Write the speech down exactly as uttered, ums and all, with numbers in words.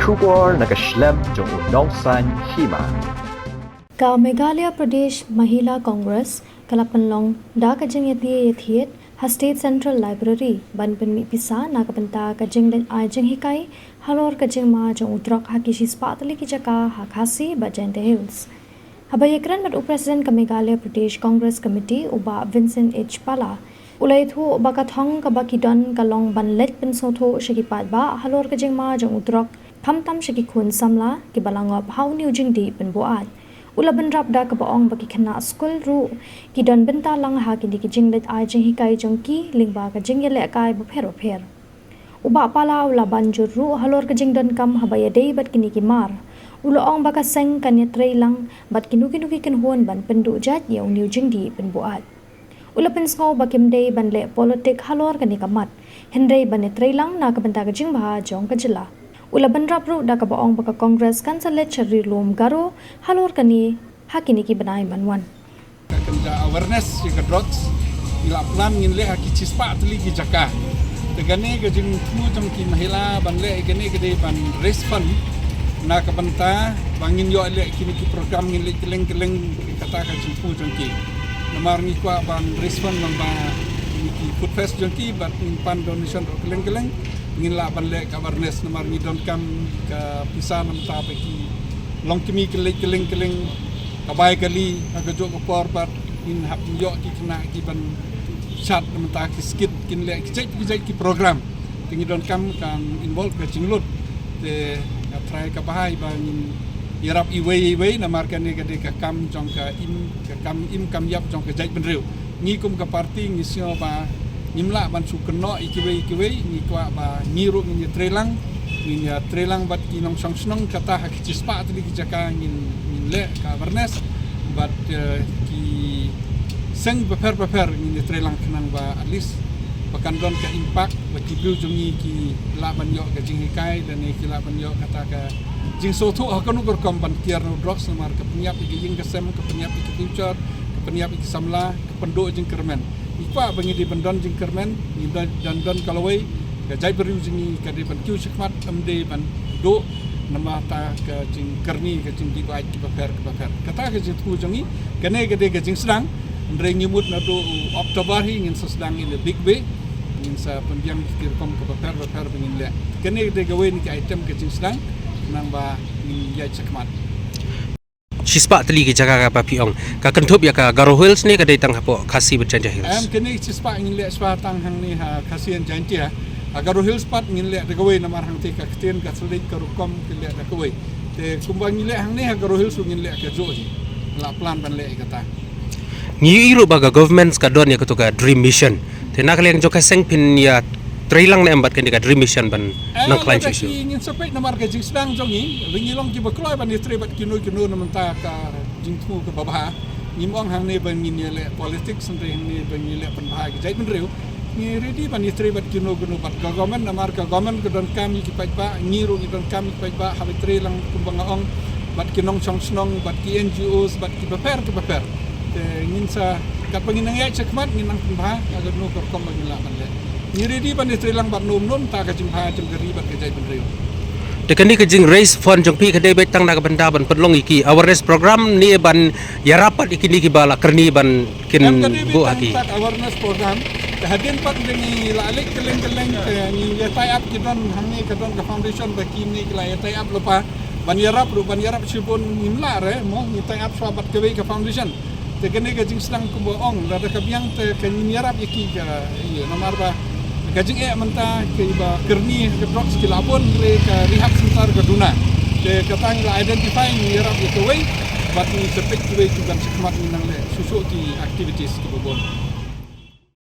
Khubor na ka shlem jong u nongsan hima. Ka Meghalaya Pradesh Mahila Congress ka la pynlong da ka jingïatie ïathied ha State Central Library ban pynmih pisa na ka bynta ka jingleit ai jinghikai halor ka jingma jong u drok ha ki shispah tylli ki jaka ha Khasi bad Jaintia Hills. Haba ïakren bad u President ka Meghalaya Pradesh Congress Committee, u Bah Vincent H Pala, u la ïathuh ba ka thong kaba ki don ka long ban leit pynsngewthuh sha ki paidbah halor ka jingma jong u drok, khamtam sha ki khun samla kiba la ngop ha une u jingdih pynbuaid. U la bynrap da kaba ong ba ki khynnah skul ruh ki don bynta lang ha kine ki jingleit ai jinghikai jong ki lyngba ka jingïalehkai bapher bapher. U Bah Pala u la ban jur ruh halor ka jingdonkam haba ïadei bad kine ki mar. U la ong ba ka seng kan ïatreilang bad kino kino ki kynhun ban pynduh jait ïa une u jingdih pynbuaid. U la pynsngew ba kim dei ban leh politik halor kane ka mat, hynrei ban ïatreilang na ka bynta ka jingbha jong ka jylla. U la bynrap ruh da kaba ong ba ka Congress kan sa leit sha Ri Lum Garo halor kane ha kine ki bnai ban wan. Ka kynja awareness ïa ka drugs, ngi la plan ngin leh ha ki shispah tylli ki jaka. Te kane ka jingthmu jong ki mahila ban leh ïa kane ka dei ban raise fund na ka bynta ba ngin ïoh leh kine ki program, ngin leh kylleng kylleng, kata ka jingthmu jong ki. Namar ngi kwah ban raise fund lyngba kine ki food fest jong ki bad ngin pan donation ruh kylleng kylleng. Ngin lah ban leh ka awareness namar ngi donkam ka pisa namar ba ki longkmie ki leit kylleng kylleng, ka bai ka li ha kajuh ka por bad ngin hap ïoh ki khynnah kiban shad namar ki skit, kin leh ki jait ki jait ki program. Te ngi donkam kan involve ka jinglut. Te ka trai ka bha ba ngin ïarap iwei iwei namar kane ka dei ka kam jong ka im, ka kam im kam ïap jong ka jaitbynriew. Ngi kum ka party ngi sngew ba ngim lah ban shu kynnoh ïa kiwei kiwei, ngi kwah ba ngi ruh ngin ïatreilang, ngin ïatreilang bad ki nongshong shnong, kata ha ki shispah tylli ki jaka ngin, ngin leh ka awareness bad, eh, ki seng bapher bapher ngin ïatreilang khnang ba at least ba kan don ka impact, ba ki briew jong ngi ki lah ban ïoh ka jinghikai lane ki lah ban ïoh kata ka jingsngewthuh ha kano ka rukom ban kiar na u drugs namar ka pynïap ïa ka ïing ka sem, ka pynïap ïa ka future, ka pynïap ïa ka samla, ka pynduh jingkyrmen. Ngi kwah ba ngi dei ban don jingkyrmen, ngi don, don, don ka lawei, ka jaitbynriew jong ngi ka dei ban kiew shakhmat, ym dei ban duh namar ta ka jingkyrni, ka jingdih bait kiba pher kiba pher. Kata ka jingthmu jong ngi, kane ka dei ka jingsdang, hynrei ngi mut naduh u October hi ngin sa sdang in a big way, ngin sa pynbiang ki rukom kiba pher ba pher ba ngin leh. Kane ka dei kawei na ki item ka jingsdang, khnang ba ngin ïaid shakhmat. Shispah tylli ki jaka kaba phi ong, ka kynthup ïa ka Garo Hills ne ka dei tang hapoh Khasi bad Jaintia Hills? Em, kane shispah ngin leh shispah tang hangne ha Khasi and Jaintia. Ha Garo Hills pat ngin leh da kawei namar hangtei ka ktien ka thylliej ka rukom ki leh da kawei. Te kumba ngin leh hangne ha Garo Hills ruh ngin leh kajuh hi. La plan ban leh ïa kata. Ngi ïohi ruh ba ka government ka don ïa kato ka Dream Mission. Te na ka liang jong ka seng phin ïatreilang ne em bad kane ka Dream Mission ban nang khlaiñ shuh shuh? Ngin sa peit namar ka jingsdang jong ngi, ngi long kiba kloi ban ïatrei bad kino kino namar ka jingthmu kaba bha. Ngim ong hangne ba ngin ïaleh politics, hynrei hangne ba ngin ïaleh pynbha ïa ka jaitbynriew. Ngi ready ban ïatrei bad kino kino bad ka government namar ka government ka donkam ïa ki paidbah, ngi ruh ngi donkam ïa ki paidbah, haba ïatrei lang kumba nga ong bad ki nongshong shnong, bad ki N G Os, bad kiba pher kiba pher. Te ngin sa, katba ngin nang ïaid shakhmat ngin nang pynbha ïa kano ka rukom ba ngin lah ban leh. Ngi ready ban ïatrei lang bad nom nom ta ka jingbha jong ka ri bad ka jaitbynriew. Te kane ka jing raise fund jong phi ka dei beit tang na ka bynta ban pynlong ïa ki awareness program ne ban ïarap pat ïa kine kiba la kyrni ban kin buh ha ki? Em, ka dei beit tang awareness program. Te hadien pat ngi la leit kylleng kylleng, te ngi ïa tie up, ki don hangne ka don ka foundation ba kine ki la ïa tie up lypa ban ïarap ruh, ban ïarap shibun ngim lah re mo, ngi tie up shuwa bad kawei ka foundation. Te kane ka jingsdang kumba ong, lada ka biang te ka ngin ïarap ïa ki ka, ïa, namar ba ka jingeh mynta kiba kyrni ka drugs ki la bun, re ka rehab center ka duna. Te kata ngi la identify, ngi ïarap ïa kawei bad ngi sa peit kiwei ki ban shakhmat, ngi nang leh shuh shuh ki activities kiba bun.